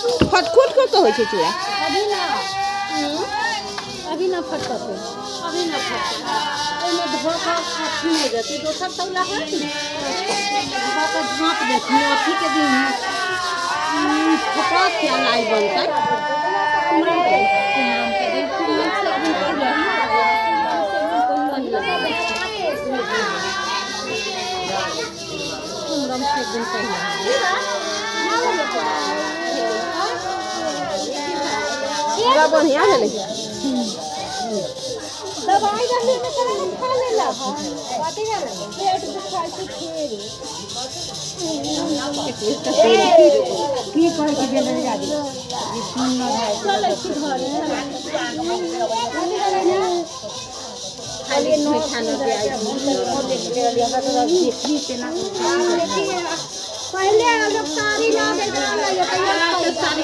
फटखुट कऽ होइ छै चूड़ा। अभी ना, अभी ना फटकत, अभी ना फटकत। ओहिमे धऽ कऽ अथी हो जेतै, दोसर तौला होत ने, धऽ कऽ झाँप देथिन। अथीके दिन फटक के लाई बनतै। कुम्हरम के दिन, कुम्हरम से एक दिन पहिले, कुम्हरम से एक दिन पहिले। पूरा बढ़िया भेलै। दवाई रहले में करा खा लेला, कथी भेलै? पेट दुखाइ छै फेर। की कहै छै गेल रहे जादी चलै छी घरे। खाली मीठा न दे आई। देखी तेना। पहले लोग साड़ी ना दे। साड़ी